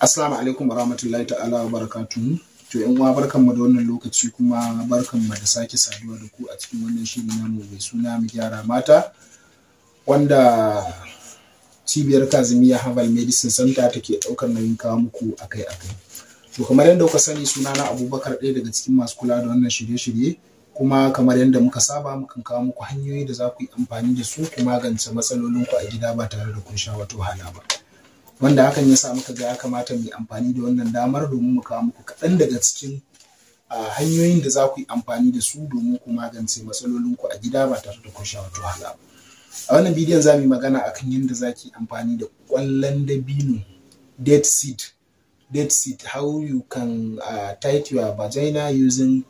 Assalamu alaikum warahmatullahi ta'ala wa barakatuhu. To yan uwa, barkanmu da wannan lokaci, kuma barkanmu da sake saduwa da ku a cikin wannan shiri namu mai suna Mu Gyara Mata, wanda cibiyar Kazimiya Herbal Medicine Center take ɗaukar nauyin kawo muku akai-akai. To kamar yadda kuka sani, suna na Abubakar, ɗaya daga cikin masu kula da wannan shirye-shirye, kuma kamar yadda muka saba, mukan kawo muku hanyoyi da za ku yi amfani da su ku magance matsalolinku a gida ba tare da kun sha wata wahala ba. Wanda hakan ya sa muka ga ya kamata mu yi amfani da wannan damar domin mu kawo muku kaɗan daga cikin hanyoyin da za ku yi amfani da su domin ku magance matsalolinku a gida ba tare da kun sha wata wahala ba. A wannan bidiyon za mu yi magana akan yadda za ki amfani da ƙwallon dabino, date seed, date seed, how you can tight your vagina using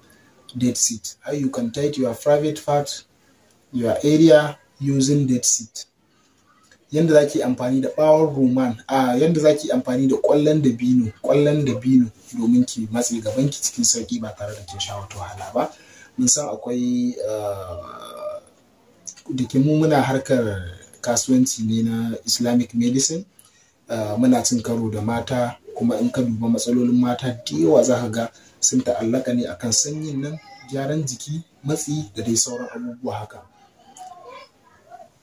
date seed, how you can tight your private part, your area, using date seed. Yanda za ki amfani da ɓawon roman, a yanda za ki amfani da ƙwallon dabino, ƙwallon dabino, domin ki matse gabanki cikin sauƙi ba tare da kin sha wata wahala ba. Mun san akwai da ke mu muna harkar kasuwanci ne na Islamic medicine, muna cin karo da mata, kuma in ka duba matsalolin mata da yawa, za ka ga sun ta'allaka ne akan sanyin nan, gyaran jiki, matsi da dai sauran abubuwa haka.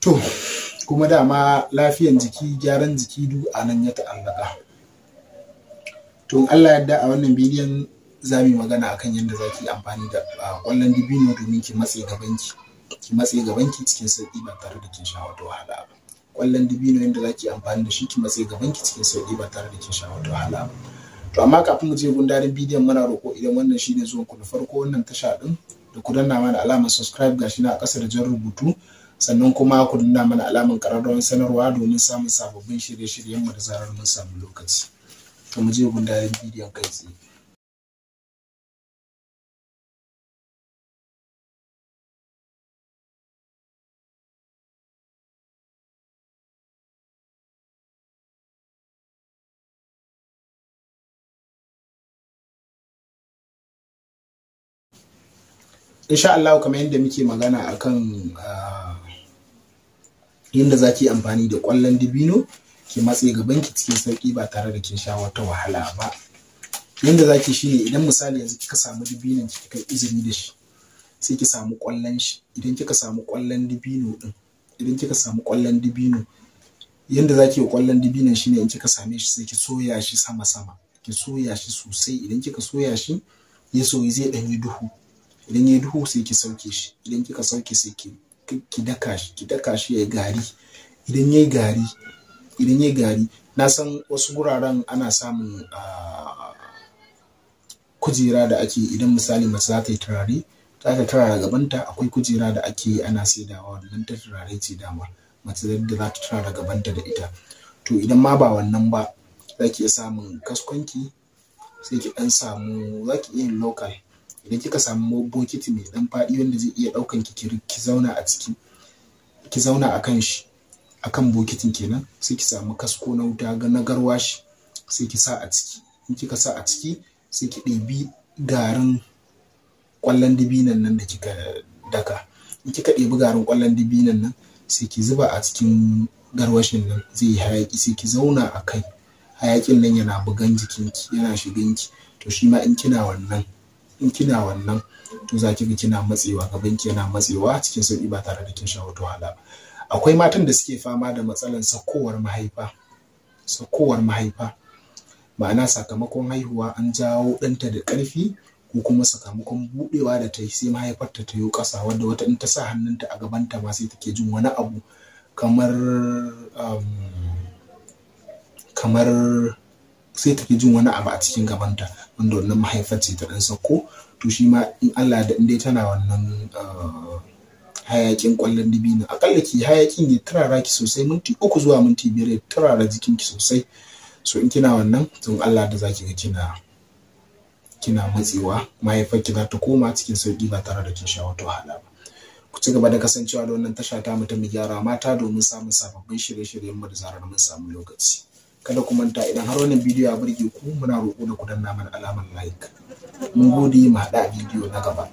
To kuma dama lafiyan jiki, gyaran jiki, duk a nan ya ta'allaka. To in Allah yadda, a wannan bidiyon za mu yi magana akan yadda za ki yi amfani da ƙwallon dabino domin ki matse gabanki, ki matse gabanki cikin sauƙi ba tare da kin sha wata wahala ba. Ƙwallon dabino, yadda za ki yi amfani da shi ki matse gabanki cikin sauƙi ba tare da kin sha wata wahala ba. To amma kafin mu je gundarin bidiyon, muna roƙo, idan wannan shine zuwan ku na farko wannan tasha ɗin, da ku danna mana alamar subscribe, gashi na a ƙasa da jan rubutu, sannan kuma ku danna mana alamar ƙararrawar sanarwa domin samun sababbin shirye-shiryen mu da zarar mun samu lokaci. To mu je gundarin bidiyon kai tsaye. Insha Allah, kamar yadda muke magana akan yadda za ki amfani da ƙwallon dabino ki matse gabanki cikin sauƙi ba tare da kin sha wata wahala ba. Yadda za ki shine, idan misali yanzu kika samu dabinon ki, kika izini da shi, sai ki samu ƙwallon shi. Idan kika samu ƙwallon dabino din, idan kika samu ƙwallon dabino, yadda za ki yi ƙwallon dabinon shine, in kika same shi, sai ki soya shi sama sama, ki soya shi sosai. Idan kika soya shi, ya soyu, zai ɗan yi duhu. Idan ya duhu, sai ki sauke shi. Idan kika sauke, sai ki daka shi, ki daka shi ya gari. Idan ya gari, idan ya gari, na san wasu guraren ana samun kujera da ake, idan misali mace za ta yi turare, za ta turara gabanta, akwai kujera da ake ana saidawa, wannan ta turare ce dama, mace da za ta turara gabanta da ita. To idan ma ba wannan ba, za ki iya samun kaskonki, sai ki dan samu, za ki iya yin local. Idan kika samu bokiti mai dan faɗi wanda zai iya ɗaukan ki, ki zauna a ciki, ki zauna a kan shi, akan bokitin kenan, sai ki samu kasko na wuta na garwashi, sai ki sa a ciki. In kika sa a ciki, sai ki ɗebi garin ƙwallon dibinan nan da kika daka. In kika ɗebi garin ƙwallon dibinan nan, sai ki zuba a cikin garwashin nan, zai yi hayaƙi, sai ki zauna a kai, hayaƙin nan yana bugan jikinki, yana shiganki. To shi ma in kina wannan, in kina wannan, to za ki ga kina matsewa, gabanki yana matsewa cikin sauƙi ba tare da kin sha wata wahala ba. Akwai matan da suke fama da matsalan sakowar mahaifa, sakowar mahaifa, ma'ana sakamakon haihuwa an jawo ɗanta da ƙarfi, ko kuma sakamakon buɗewa da ta yi, sai mahaifarta ta yi ƙasa, wadda wata in ta sa hannunta a gabanta ma sai take jin wani abu kamar sai take jin wani abu a cikin gabanta, wanda wannan mahaifar ce ta ɗan sauko. To shi ma in Allah da, in dai tana wannan hayakin ƙwallon dibino, akalla ki hayakin ya turara ki sosai, minti 3 zuwa minti 5, ya turara jikinki sosai. So in kina wannan, to Allah da zaki ga kina matsewa, mahaifarki za ta koma cikin sauki ba tare da kin sha wata wahala ba. Ku ci gaba da kasancewa da wannan tasha ta mu ta Mu Gyara Mata domin samun sababbin shirye-shiryen mu da zarar mun samu lokaci. Kada ku manta, idan har wannan bidiyo ya burge ku, muna roƙo da ku danna mana alamar like. Mun gode, mu haɗa a bidiyo na gaba.